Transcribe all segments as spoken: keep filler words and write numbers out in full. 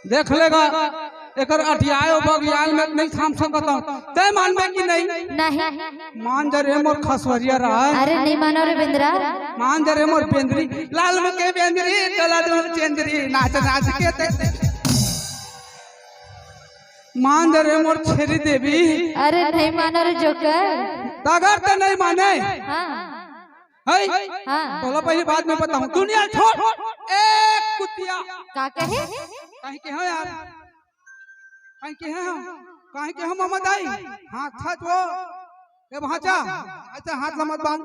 देख लेगा, एकर अटियाए अउ बगियाए ल मैं नइ थाम सकत हंव। तैं मानबे कि नहीं? नहीं। मान जा रे मोर खसवरिया राय। अरे नहीं मानव रे बेंदरा। मान जा रे मोर बेंदरी, लाल मुके बेंदरी, चला दे चेंदरी, नाच नाच के ते। मान जा रे मोर छेरी देवी। अरे नहीं मानव रे जोकर। त अगर तैं नहीं माने, हाँ। है? हाँ। तोला पहिली बात मैं बताहूँ, दुनिया छोड़। ए कुतिया। का कहे? कहीं के हो यार? कहीं के हो? कहीं के हो मामा दाई? हाथ हाथ वो। ए भांचा, अच्छा हाथ ला मत बांध।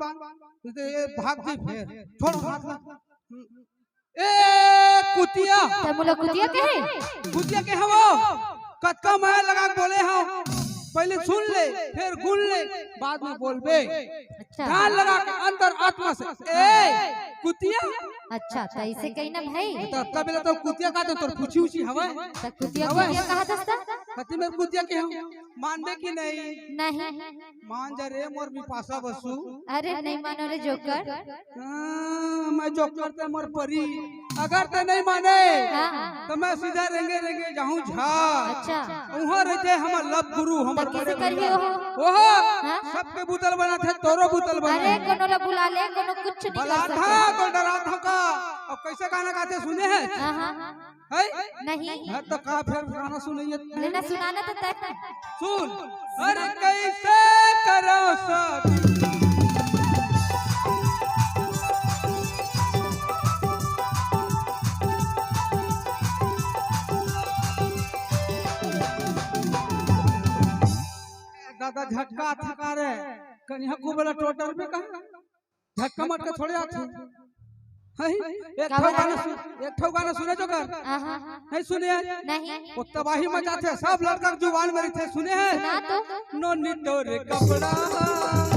ये भाग जी फेर। छोड़ हाथ ला। ए कुतिया। तैं मोला कुतिया कहे? कुतिया कहे वो। कतका मया लगा के बोले हंव। पहिली सुन ले, फेर गुन ले, बाद में बोलबे। अच्छा। ध्यान लगा के अंतर आत्मा से, ए कुतिया। अच्छा, त अइसे कही ना भाई। त अतका बेला तो कुतिया कहत हंव, तोर पूछी उछी हवय? त कुतिया हवय। कुतिया कहत हस त? कति में कुतिया कहे हंव, मानबे कि नहीं? नहीं। मान जा रे मोर बिपाशा बसु। अरे नहीं मानव रे जोकर। हाँ, मैं जोकर तैं मोर परी। अगर तैं नहीं माने, हाँ। त मैं सीधा रेंगे रेंगे जाहूँ झार। अच्छा। उहाँ रहिथे हमर लव गुरु, हमर त कइसे बड़े करही भइया। ओहो। ओहो, हाँ? सबके बुतल बनाथे, तोरो बुतल बना। अरे कोनो ला बुला ले, कोनो कुछ नहीं कर बलाथा सकत। तो डराथा का। अब कइसे गाना गाथे सुने हस? हाँ, हाँ। है? नहीं। हाँ, त का फेर गाना सुनइया? लेना सुनाना तो तय। सुन। अरे कइसे करो शादी? दादा झटका थका रे। कनिहा को बोला टोटर में कहा? झटका मटका थोड़े आथे। हैं? एक ठो गाना सुन, एक ठो गाना सुने जोकर। आहा। नहीं सुने? नहीं। वो तबाही मचाथे, सब लड़का के जुबान में रहिथे, सुने हैं? सुना तो। नोनी तोरे कपड़ा।